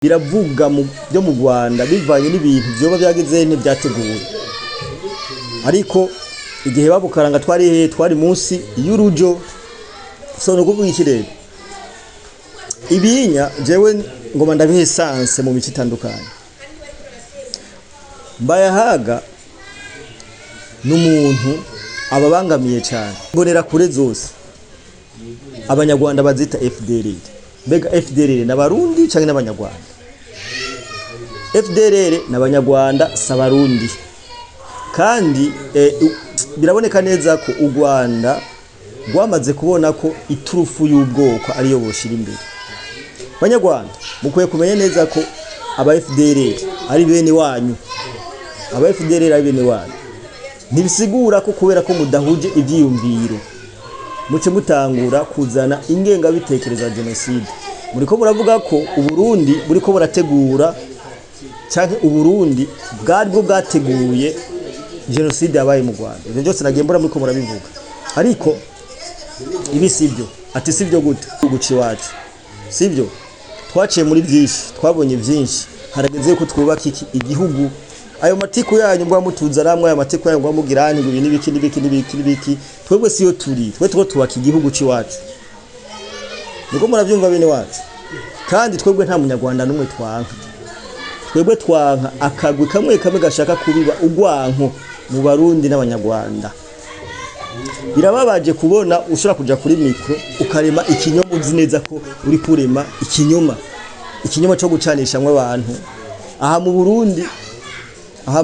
Biravuga byo mu Rwanda bivanye n'ibintu vyoba byagize ntibyateguwe, ariko igihe babukaranga twari he? Twari munsi y'urujo. So no kuvuga iki rero, ibinya jewe ngoma ndabihe essence mu mico itandukanye. Mbayahaga n'umuntu ababangamiye cyane mbonera kure zose abanyarwanda bazita FDLR. Mbega FDLR n'abarundi canke n'abanyarwanda? FDLR n'abanyarwanda s'abarundi. Kandi biraboneka neza ko u Rwanda rwamaze kubona ko iturufu y'ubwoko ariyo boshira imbere. Banyarwanda, mukwiye kumenya neza ko aba FDLR ari bene wanyu. Aba FDLR ari bene wanyu ntibisigura ko kubera ko mudahuje ivyiyumviro muce mutangura kuzana ingengabitekerezo ya jenoside. Muriko muravuga ko Uburundi buriko burategura, canke Uburundi bwari bwo bwateguye jenoside yabaye mu Rwanda. Ivyo byose nagiye mbona muriko murabivuga, ariko ibi sibyo. Ati sibyo gute? Guca iwacu sibyo, twaciye muri byinshi, twabonye byinshi, harageze ko twubaka iki igihugu. Ayo matiku yanyu mbwa mutuza namwe, ayo matiku yanyu mbwa mugira ngo ibi n'ibiki n'ibiki n'ibiki n'ibiki, twebwe siyo turi. Twe two twubaka igihugu c'iwacu, niko muravyumva bene wacu. Kandi twebwe nta munyarwanda n'umwe twanka. Twebwe twanka akagwi kamwe kamwe gashaka kubiba ugwanko mu Barundi n'abanyarwanda. Birababaje kubona ushobora kuja kuri micro ukarema ikinyoma uzi neza ko uri kurema ikinyoma, ikinyoma cyo gucanishamwe abantu. Aha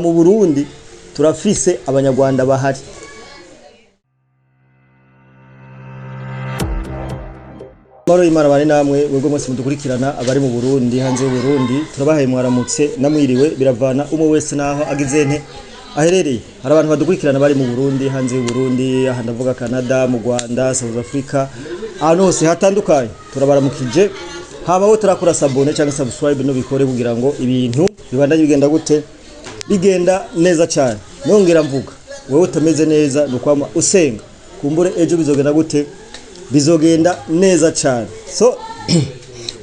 mu Burundi turafise abanyarwanda bahari. Maro y'Imana bane namwe mwebwe mwese mudukurikirana, abari mu Burundi, hanze y'u Burundi, turabahaye mwaramutse namwiriwe, biravana umwe wese naho agize nte aherereye. Hari abantu badukurikirana bari mu Burundi, hanze y'u Burundi, aha ndavuga Canada, mu Rwanda, South Africa, ahantu hose hatandukanye, turabaramukije. Hama bo turakora s'abonner cyangwa subscribe no bikore kugira ngo ibintu bibandanye bigenda gute, bigenda neza cyane. Nongera mvuga, wewe utameze neza nukwama usenga, kumbure ejo bizogenda gute, bizogenda neza cyane. So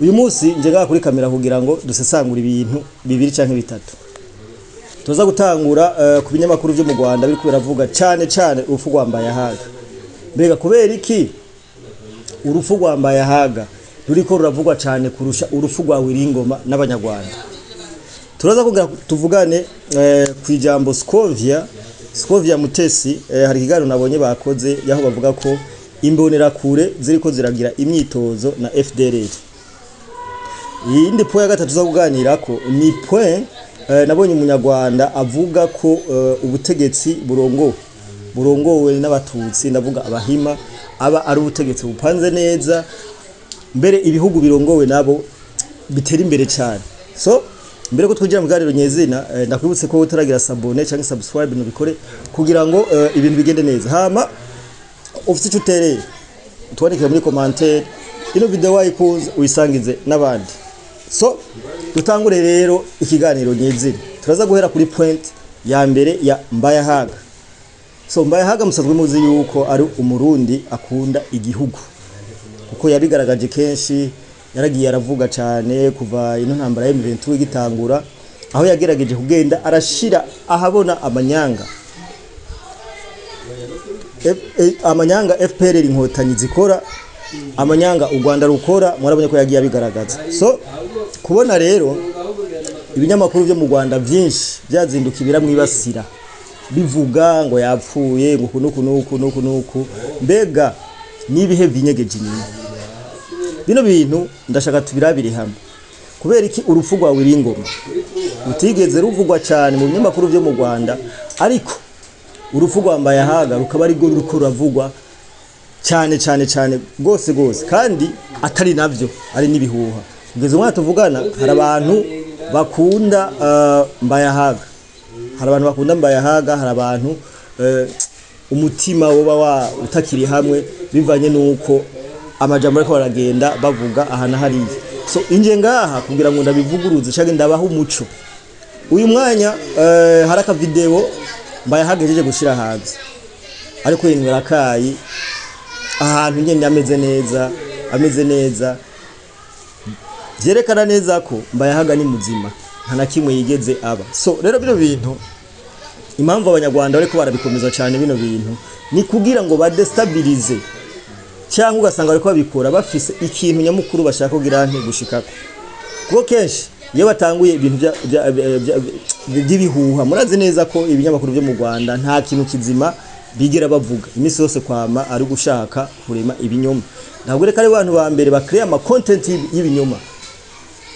uyu munsi nje ngaha kuri kamera kugira ngo dusesangure ibintu bibiri canke bitatu. Tuza gutangura ku binyamakuru byo mu Rwanda biriko biravuga cyane cyane urupfu rwa Mbayahaga. Mbega kubera iki urupfu rwa Mbayahaga ruriko ruravugwa cyane kurusha urupfu rwa Wiringoma n'abanyarwanda? Turaza kugira tuvugane ku ijambo Scovia Mutesi. Hari ikiganiro nabonye bakoze yaho bavuga ko imbonerakure ziriko ziragira imyitozo na FDLR. Iyindi point ya gatatu tuza kuganirako ni point nabonye umunyarwanda avuga ko ubutegetsi burongowe n'abatutsi, ndavuga abahima, aba ari ubutegetsi bupanze neza, mbere ibihugu birongowe nabo bitera imbere cyane. So mbere ko twinjira mu kiganiro nyezina, ndakwibutse ko utaragira s'abonner cyangwa subscribe nubikore kugira ngo ibintu bigende neza. Hama ufite icyo utereye utwandikire muri commentaire, ino video wayikunze uyisangize n'abandi. So dutangure rero ikiganiro nyezina. Turaza guhera kuri point ya mbere ya Mbayahaga. So Mbayahaga musanzwe muzi yuko ari umurundi akunda igihugu, kuko yabigaragaje kenshi, yaragiye aravuga cyane kuva ino ntambara ya M23 igitangura, aho yagerageje kugenda arashira ahabona amanyanga amanyanga FPR inkotanyi zikora, amanyanga u Rwanda rukora. Murabonye ko yagiye abigaragaza. So kubona rero ibinyamakuru byo mu Rwanda byinshi byazinduka biramwibasira, bivuga ngo yapfuye, ngo kunuku nuku nuku nuku, mbega nibihe vinyegeje inyuma bino bintu? Ndashaka tubirabire hamwe. Kubera iki urupfu rwa Wiringoma rutigeze ruvugwa cyane mu binyamakuru byo mu Rwanda, ariko urupfu rwa Mbayahaga rukaba ari rwo ruriko ruravugwa cyane cyane cyane rwose rwose, kandi atari navyo, ari n'ibihuha? Kugeza umwanya tuvugana hari abantu bakunda Mbayahaga, hari abantu bakunda Mbayahaga, hari abantu umutima woba wa utakiri hamwe bivanye nuko amajambo ariko baragenda bavuga aha na hariya. So inje ngaha kugira ngo ndabivuguruze canke ndabaha umuco. Uyu mwanya hari aka video Mbayahaga yahejeje gushira hanze ariko yinywera akayi ahantu nyene ameze neza, ameze neza. Vyerekana neza ko Mbayahaga ni muzima, nta na kimwe yigeze aba. So rero bino bintu, impamvu Abanyarwanda bariko barabikomeza cyane bino bintu, ni kugira ngo badestabilize, cyangwa ugasanga bariko babikora bafise ikintu nyamukuru bashaka kugira nte gushikako. Kuko kenshi iyo batanguye ibintu by'ibihuha, murazi neza ko ibinyamakuru byo mu Rwanda nta kintu kizima bigera bavuga. Iminsi yose kwama ari gushaka kurema ibinyoma. Ntabwo reka ari abantu ba mbere bakrea ama content y'ibinyoma,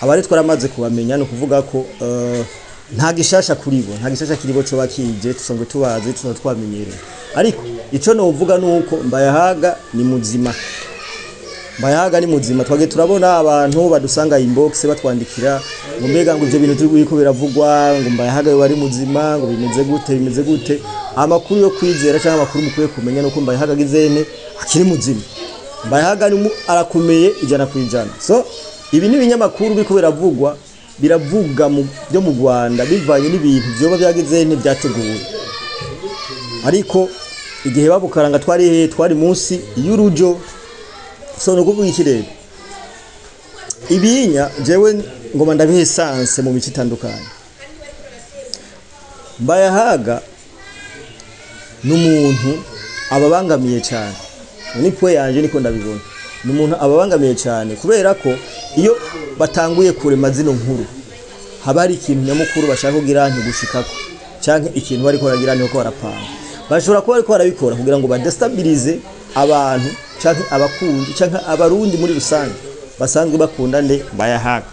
abari twaramaze kubamenya. Ni ukuvuga ko nta gishasha kuri bo, nta gishasha kiri bo coba kije, tusanzwe tubazi, tusanzwe twamenyereye. Ariko ico novuga nuko Mbayahaga ni muzima, Mbayahaga ni muzima. Twagiye turabona abantu badusanga inbox batwandikira ngo mbega ngo ivyo bintu turiko biravugwa ngo Mbayahaga yo ari muzima, ngo bimeze gute, bimeze gute? Amakuru yo kwizera cyangwa amakuru mukwiye kumenya nuko Mbayahaga agizene akiri muzima. Mbayahaga ni arakomeye 100%. So ibi ni ibinyamakuru biriko biravugwa, biravuga mu byo mu Rwanda bivanye n'ibintu vyoba byagizene byateguwe. Ariko igihe babukaranga twari he? Twari munsi y'urujo. So no kuvuga iki rero, ibinya jewe ngoma ndabihe essence mu mico itandukanye. Mbayahaga n'umuntu ababangamiye cyane, ni pwe yanje niko ndabibona, ni umuntu ababangamiye cyane, kubera ko iyo batanguye kurema zino nkuru haba hari ikintu nyamukuru bashaka kugira ntigushikako, canke ikintu bariko baragira niko barapanga. Bashobora kuba bariko barabikora kugira ngo badestabilize abantu canke abakunzi canke Abarundi muri rusange basanzwe bakunda nde? Mbayahaga.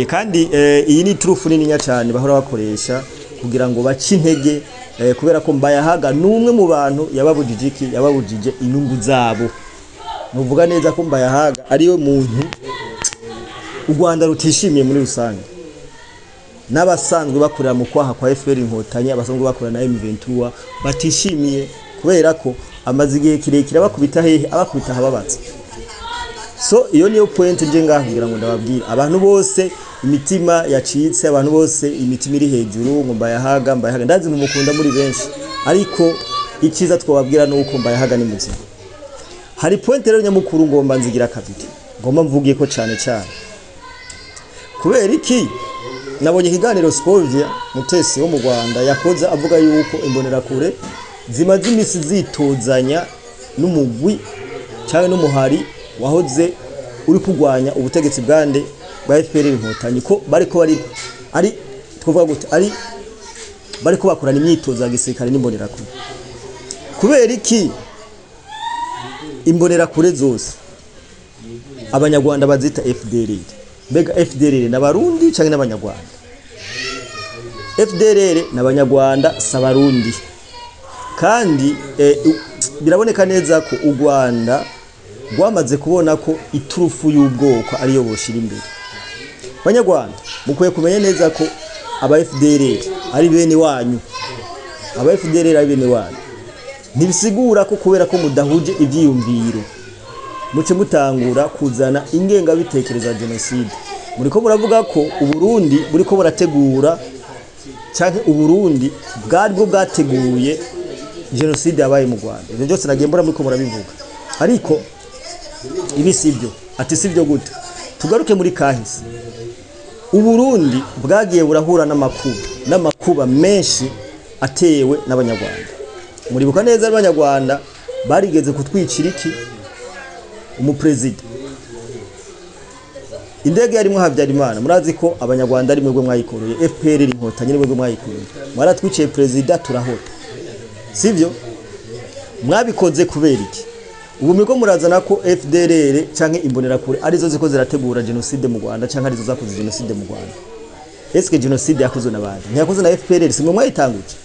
Kandi iyi ni trufu nininya cyane bahora bakoresha kugira ngo bace intege, kubera ko Mbayahaga numwe mu bantu yababujije iki? Yababujije inyungu zabo. Nuvuga neza ko Mbayahaga ariwe muntu u Rwanda rutishimiye muri rusange, n'abasanzwe bakorera mu kwaha kwa FPR Inkotanyi, abasanzwe bakorera na M23 batishimiye, kubera ko amaze igihe kirekire abakubita hehe? Abakubita ahababatse. So iyo niyo point nje ngaho kugira ngo ndababwire abantu bose imitima yacitse, abantu bose imitima iri hejuru ngo Mbayahaga, Mbayahaga, ndazi mumukunda muri benshi, ariko icyiza twababwira nuko Mbayahaga ni muzima. Hari point rero nyamukuru ngomba nzigira kabiri, ngomba mvugiye ko cyane cyane. Kubera iki? Nabonye ikiganiro Scovia Mutesi wo mu Rwanda yakoze, avuga yuko Imbonerakure zimaze imisi zitozanya n'umugwi cyangwa n'umuhari wahoze uri kurwanya ubutegetsi bwande? Bwa FPR Inkotanyi, ko bariko bari ari twovuga gute, ari bariko bakorana imyitozo ya gisirikare n'Imbonerakure. Kubera iki Imbonerakure zose Abanyarwanda bazita FDLR? Mbega FDLR n'Abarundi canke n'Abanyarwanda? FDLR n'Abanyarwanda, s'Abarundi. Kandi biraboneka neza ko u Rwanda rwamaze kubona ko iturufu y'ubwoko ariyo boshira imbere. Banyarwanda, mukwiye kumenya neza ko aba FDLR ari bene wanyu, aba FDLR ari bene wanyu. Ntibisigura ko kubera ko mudahuje ivyiyumviro muce mutangura kuzana ingengabitekerezo ya jenoside. Muriko muravuga ko Uburundi buriko burategura, canke Uburundi bwari bwo bwateguye jenoside yabaye mu Rwanda. Ivyo byose nagiye mbona muriko murabivuga, ariko ibi sibyo. Ati sibyo gute? Tugaruke muri kahise. Uburundi bwagiye burahura n'amakuba menshi atewe n'Abanyarwanda. Muribuka neza Abanyarwanda barigeze kutwicira iki? Umuprezida. Indege yarimwo Habyarimana, murazi ko Abanyarwanda ari mwebwe mwayikoroye, FPR Inkotanyi ni mwebwe mwayikoroye, mwaratwiciye perezida turahora, sivyo? Mwabikoze kubera iki? Ubu muriko murazana ko FDLR canke Imbonerakure arizo ziko zirategura jenoside mu Rwanda, canke arizo zakoze jenoside mu Rwanda. Eske jenoside yakozwe n'abandi? Ntiyakozwe na FPR? Simwe mwayitanguje?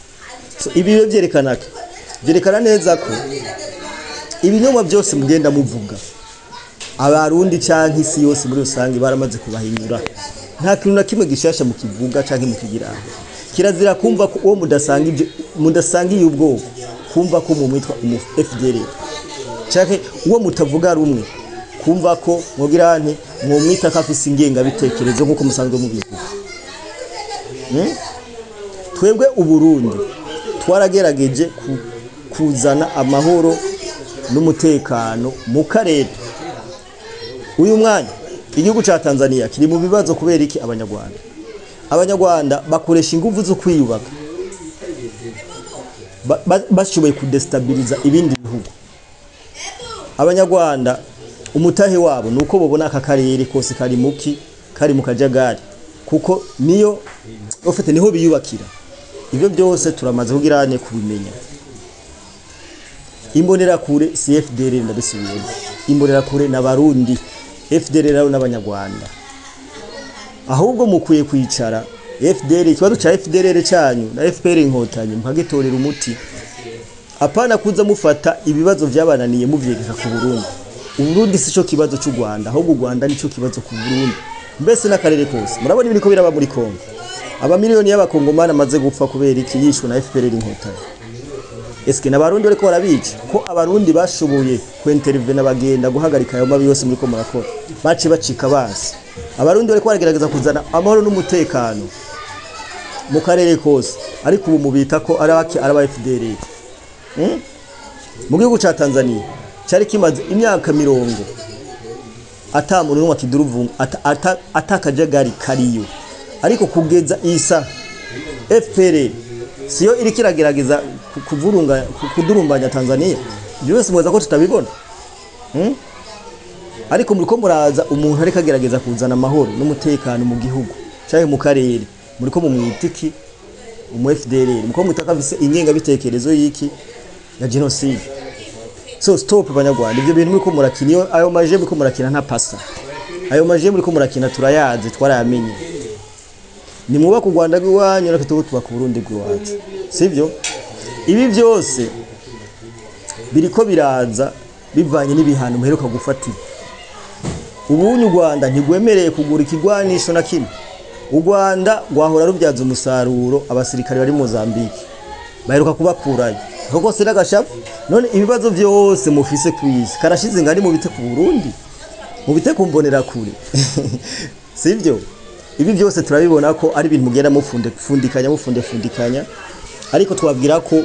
So ibi rero vyerekana ko, vyerekana neza ko ibinyoma byose mugenda muvuga, Abarundi canke isi yose muri rusange baramaze kubahinyura. Nta kintu na kimwe gishasha mukivuga canke mukigira. Kirazira kumva ko uwo mudasanga ibyo mudasangiye ubwoko, kumva ko mumwitwa umu FDLR, canke uwo mutavuga rumwe, kumva ko mwogira nte mwomwita ko afise ingengabitekerezo nk'uko musanzwe mubivuga. Twebwe Uburundi twaragerageje kuzana amahoro n'umutekano mu karere. Uyu mwanya Igihugu ca Tanzania kiri mu bibazo kubera iki? Abanyarwanda bakoresha ingufu zo kwiyubaka, bashoboye kudestabiliza ibindi bihugu. Abanyarwanda umutahe wabo nuko bobona aka karere kose kari muki, kari mu kajagari, kuko niyo ufite niho biyubakira. Ibyo byose turamaze kugirane kubimenya. Imbonerakure si FDLR, ndabisubiyemo, imbonerakure n'abarundi, FDLR n'abanyarwanda. Ahubwo mukwiye kwicara FDL, ikibazo ca FDLR cyanyu na FPR Inkotanyi mukagitorera umuti, apana kuza mufata ibibazo vyabananiye muvyegeka ku Burundi. Uburundi sico kibazo c'u Rwanda, ahubwo u Rwanda nico kibazo ku Burundi, mbese n'akarere kose. Murabona ibiriko biraba muri Kongo, abamiliyoni y'abakongomani amaze gupfa kubera iki? Yishwe na FPR Inkotanyi. Eske n'abarundi bariko barabica? Ko abarundi bashoboye kwintervena bagenda guhagarika ayo mabi yose muriko murakora, bace bacika basi. Abarundi bariko baragerageza kuzana amahoro n'umutekano mu karere kose, ariko ubu mubita ko ari abaki, ari aba FDLR. Mu gihugu ca Tanzania cyari kimaze imyaka 40 ata muntu n'umwe akiduruvunga, atakajagari kariyo, ariko kugeza isa FPR siyo iriko iragerageza kuvurunga, kudurumbanya Tanzania. Ibyo byose mubaza ko tutabibona? Ariko muriko muraza umuntu ariko agerageza kuzana amahoro n'umutekano mu gihugu canke mu karere, muriko mumwita iki? Umu FDLR. Muriko mwita ko afise ingengabitekerezo y'iki? Ya genocide. So stop, banyarwanda, ibyo bintu muriko murakina, iyo ayo maje muriko murakina nta pasa. Ayo maje muriko murakina turayazi, twarayamenye. Nimwubaka u Rwanda rw'iwanyu, natwe tuba tubaka Uburundi bw'iwacu, sibyo? Ibi byose biriko biraza bivanye n'ibihano muheruka gufatira. Ubunye u Rwanda ntigwemereye kugura ikigwanisho na kimwe. U Rwanda rwahora rubyaza umusaruro abasirikare bari Mozambique, baheruka kubakurayo kuko se n'agashapu. None ibibazo byose mufise kwisi karashize ngari mubite ku Burundi, mubite ku mbonerakure, sibyo? Ibi byose turabibona ko ari ibintu mugenda mufunde fundikanya, mufunde fundikanya, ariko twabwira ko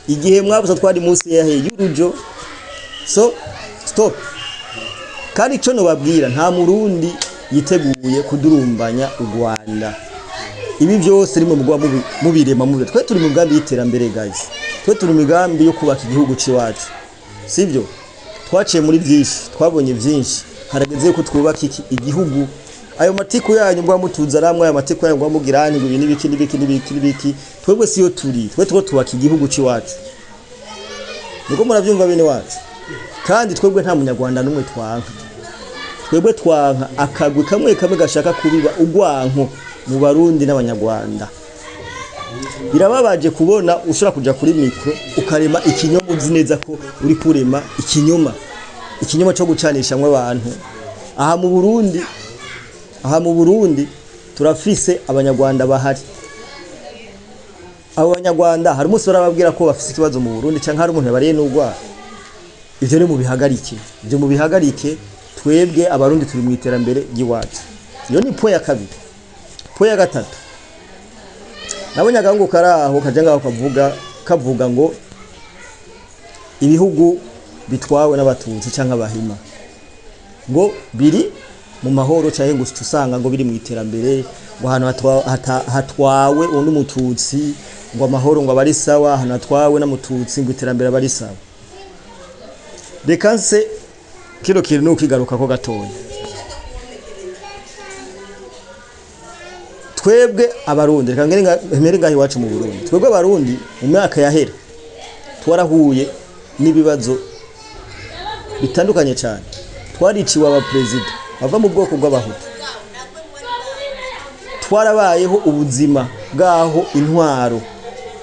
igihe mwabuze twari munsi yahe y'urujo. So stop. Kandi ico nobabwira, nta murundi yiteguye kudurumbanya u Rwanda. Ibi byose rimwe mugwa mubirema mubi. Twe turi mu migambi y'iterambere, guys, twe turi mu migambi yo kubaka igihugu c'iwacu, sibyo? Twaciye muri byinshi, twabonye byinshi, harageze yuko twubaka iki igihugu. Ayo matiku yanyu mbwa mutuza namwe, ayo matiku yanyu mbwa mugira ngo ibi n'ibiki n'ibiki n'ibiki n'ibiki, twebwe siyo turi. Twe two twubaka igihugu c'iwacu, niko muravyumva bene wacu. Kandi twebwe nta munyarwanda n'umwe twanka. Twebwe twanka akagwi kamwe kamwe gashaka kubiba ugwanko mu Barundi n'abanyarwanda. Birababaje kubona ushobora kuja kuri micro ukarema ikinyoma, uzi neza ko uri kurema ikinyoma, ikinyoma cyo gucanishamwe abantu. Aha mu Burundi turafise abanyarwanda bahari. Abo banyarwanda hari umunsi barababwira ko bafise ikibazo mu Burundi, canke hari umuntu yabariye n'urwara? Ivyo ni mubihagarike, ivyo mubihagarike. Twebwe abarundi turi mu iterambere ry'iwacu. Iyo ni point ya kabiri. Point ya gatatu, nabonye agahungu kari aho kaja ngaho kavuga ngo ibihugu bitwawe n'abatutsi canke abahima ngo biri mu mahoro, canke ngo usanga ngo biri mu iterambere, ngo ahantu hatwawe undi mututsi ngo amahoro ngo abari sawa, ahantu hatwawe n'amututsi ngo iterambere abari sawa. Reka nse kino kintu nukigaruka ko gatoya. Twebwe abarundi, reka ngere ngaho iwacu mu Burundi, twebwe abarundi mu myaka yahera twarahuye n'ibibazo bitandukanye cyane. Twariciwe abaperezida bava mu bwoko bw'abahutu, twarabayeho ubuzima bwaho intwaro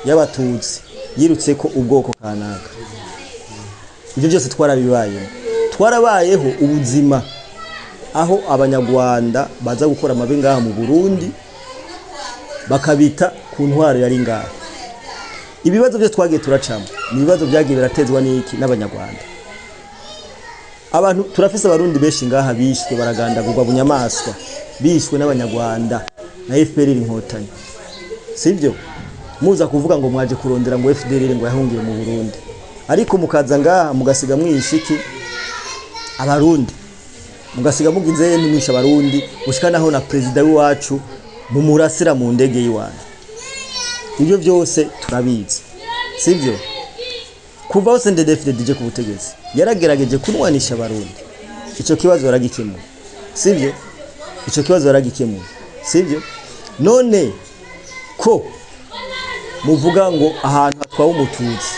y'abatutsi yirutse ko ubwoko kanaka. Ibyo byose twarabibayeho. Twarabayeho ubuzima aho abanyarwanda baza gukora amabi ngaha mu Burundi, bakabita ku ntwaro yari ngaha. Ibibazo byo twagiye turacamo ni ibibazo byagiye biratezwa n'iki? N'abanyarwanda. Abantu turafise abarundi benshi ngaha bishwe, baragandagurwa bunyamaswa, bishwe n'abanyarwanda na FPR Inkotanyi, sibyo? Muza kuvuga ngo mwaje kurondera ngo FDLR ngo yahungiye mu Burundi, ariko mukaza ngaha mugasiga mwishiki abarundi. Mugasiga mugize nimwisha Abarundi, gushika naho na perezida w'iwacu mumurasira mu ndege y'iwanyu. Ibyo byose turabizi, sibyo? Kuva aho CNDD-FDD ije ku butegetsi, yaragerageje kunwanisha Abarundi. Ico kibazo yaragikemuye, sibyo? Ico kibazo yaragikemuye, sibyo? None ko muvuga ngo ahantu hatwawe Umututsi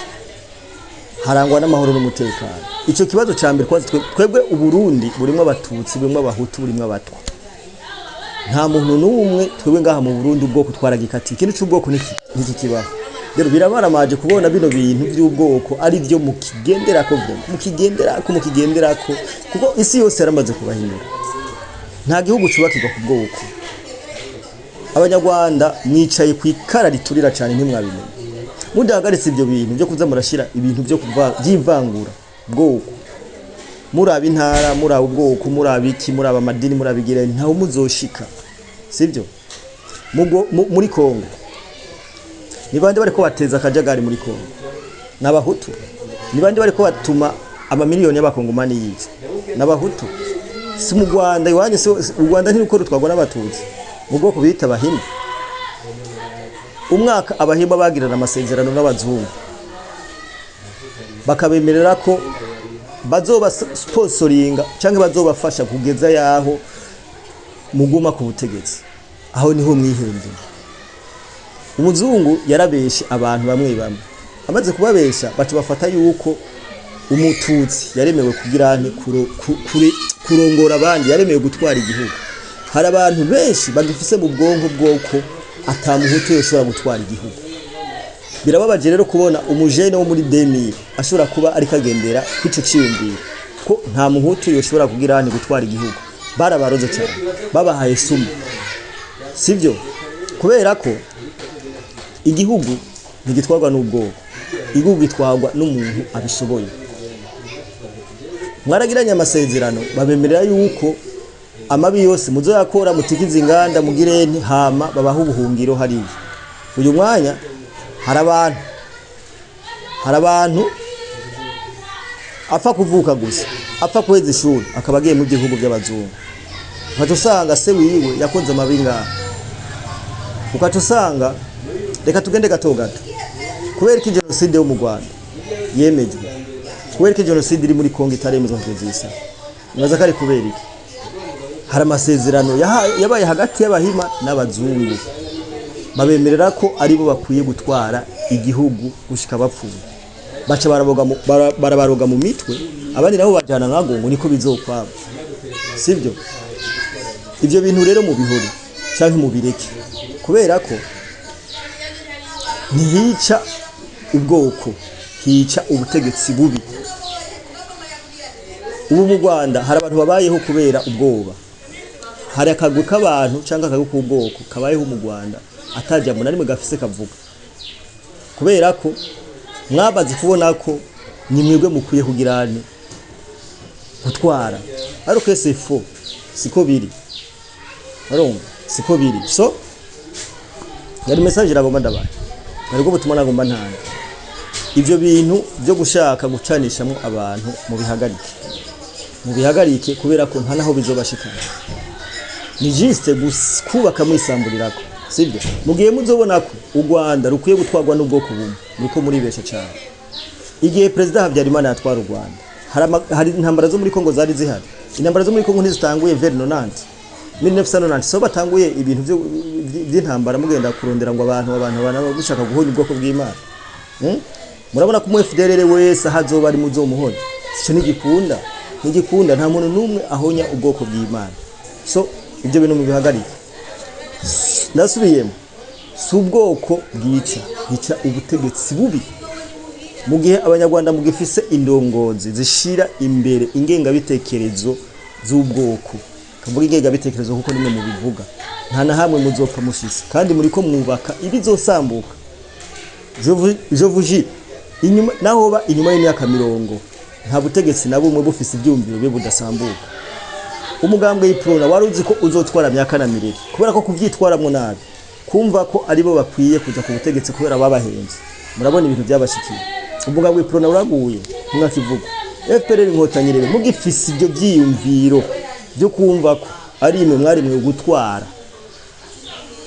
harangwa n'amahoro n'umutekano? Ico kibazo ca mbere, kwanza twebwe Uburundi burimwo Abatutsi, burimwo Abahutu, burimwo Abatwa. Nta muntu n'umwe twebwe ngaha mu Burundi ubwoko twaragikatiye. Ikintu c'ubwoko niki kibaho. Rero birabaramaje kubona bino bintu by'ubwoko ari byo mukigenderako, vraiment mukigenderako, kuko isi yose yaramaze kubahindura. Nta gihugu cubakirwa ku bwoko. Abanyarwanda mwicaye ku ikara riturira cyane, ntimwabimenye. Mudahagaritse ibyo bintu byo kuza murashira ibintu byo kuva by'ivangura bwoko, muraba intara, muraba ubwoko, muraba iki, muraba amadini, muraba igira, ntawe muzoshika, sibyo? Muri Kongo ni bande bariko bateza akajagari? Muri Kongo n'Abahutu. Ni bande bariko batuma amamiliyoni y'Abakongomani yica? N'Abahutu. Si mu Rwanda iwanyu? Si u Rwanda ntiruko rutwarwa n'Abatutsi mu bwoko bita Abahima? Umwaka Abahima bagirana amasezerano n'abazungu, bakabemerera ko bazoba sponsoringa cyangwa bazobafasha kugeza yaho muguma ku butegetsi, aho niho mwihembeye. Umuzungu yarabeshe abantu bamwe bamwe. Amaze kubabesha, baca bafata yuko Umututsi yaremewe kugira nte? Kurongora abandi, yaremewe gutwara igihugu. Hari abantu benshi bagifise mu bwonko bwoko ata Muhutu yoshobora gutwara igihugu. Birababaje rero kubona umujene wo muri 2000 ashobora kuba ariko agendera kw'ico ciyumviro ko nta Muhutu yoshobora kugira nte? Gutwara igihugu. Barabaroze cyane, babahaye sumu, sibyo? Kubera ko igihugu ntigitwarwa n'ubwoko, igihugu gitwarwa n'umuntu abishoboye. Mwaragiranye amasezerano, babemerera yuko amabi yose muzoyakora, mutikize inganda, mugire nti, hama babaha ubuhungiro hariya. Uyu mwanya hari abantu apfa kuvuka gusa, apfa kuheza ishuri, akaba agiye mu bihugu by'abazungu. Ukaca usanga se wiwe yakoze amabi ngaha. Ukaca usanga, reka tugende gato gato, kubera ko jenoside yo mu Rwanda yemejwe, kubera ko jenoside iri muri Kongo itaremezwa kugeza iyi saha, nibaza ko ari kubera iki? Hari amasezerano yabaye hagati y'Abahima n'abazungu, babemerera ko aribo bakwiye gutwara igihugu gushika bapfuye. Baca barabaroga mu mitwe, abandi nabo bajana nkago ngo niko bizokwaba, sibyo? Ibyo bintu rero mubihore canke mubireke, kubera ko ntihica ubwoko, hica ubutegetsi bubi. Ubu mu Rwanda hari abantu babayeho kubera ubwoba. Hari akagwi k'abantu cyangwa akagwi k'ubwoko kabayeho mu Rwanda atajambo na rimwe gafise kavuga, kubera ko mwabaze kubona ko ni mwebwe mukwiye kugirane gutwara, ariko c'est faux, siko biri. Urumva, siko biri. So yari message iragomba ndabaye, ariko ubutumwa nagomba ntanga: ivyo bintu byo gushaka gucanishamo abantu mubihagarike, mubihagarike, kubera ko nta naho bizobashikana. Ni juste kubaka mwisamburirako, sibyo? Mugihe muzobona ko u Rwanda rukwiye gutwarwa n'ubwoko bumwe, nuko muribesha cyane. Igihe Perezida Habyarimana yatwara u Rwanda, hari intambara zo muri Kongo zari zihari? Intambara zo muri Kongo ntizitanguye vers 90, 1990. So batanguye ibintu by'intambara, mugenda kurondera ngo abantu gushaka guhonya ubwoko bw'Imana. Murabona ko umu FDLR wese aho azoba ari muzomuhonya. Sico ntigikunda, ntigikunda. Nta muntu n'umwe ahonya ubwoko bw'Imana. So ibyo bintu mubihagarike. Ndasubiyemo, si ubwoko bwica, hica ubutegetsi bubi. Mu gihe Abanyarwanda mugifise indongozi zishira imbere ingengabitekerezo z'ubwoko, kavuga ingengabitekerezo kuko nimwe mubivuga, nta na hamwe muzopfa mushise, kandi muriko mwubaka ibizosambuka. Je vous jure, inyuma naho ba inyuma y'imyaka 40, nta butegetsi na bumwe bufise ibyumviro bye budasambuka. Umugambwe y'Uprona wari uzi ko uzotwara myaka na mirire, kubera ko kuvyitwaramwo nabi, kumva ko aribo bakwiye kuja ku butegetsi kubera babahenze. Murabona ibintu byabashikiye. Umugambwe y'Uprona uraguye nkakivuga. FPR Inkotanyi rero mugifise ibyo vyiyumviro. Byo kumva ko ari imwe mwarimwe gutwara,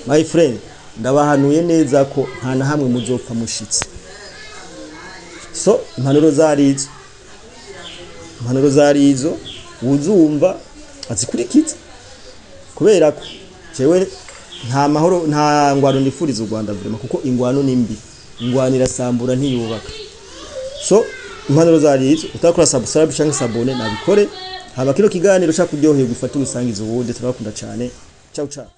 my friend, ndabahanuye neza ko nta na hamwe muzopfa mushitse. So impanuro zari izo, impanuro zari izo. Uzumva azikurikiza, kubera ko jewe nta mahoro, nta ngwano nifuriza u Rwanda vraiment, kuko ingwano ni mbi, ingwano irasambura, ntiyubaka. So impanuro zari izo. Utakora subscribe canke s'abonner, nabikore. Haba kino kiganiro cyakuryoheye, gufata ubusangiza ubundi. Turabakunda cyane. Ciao ciao.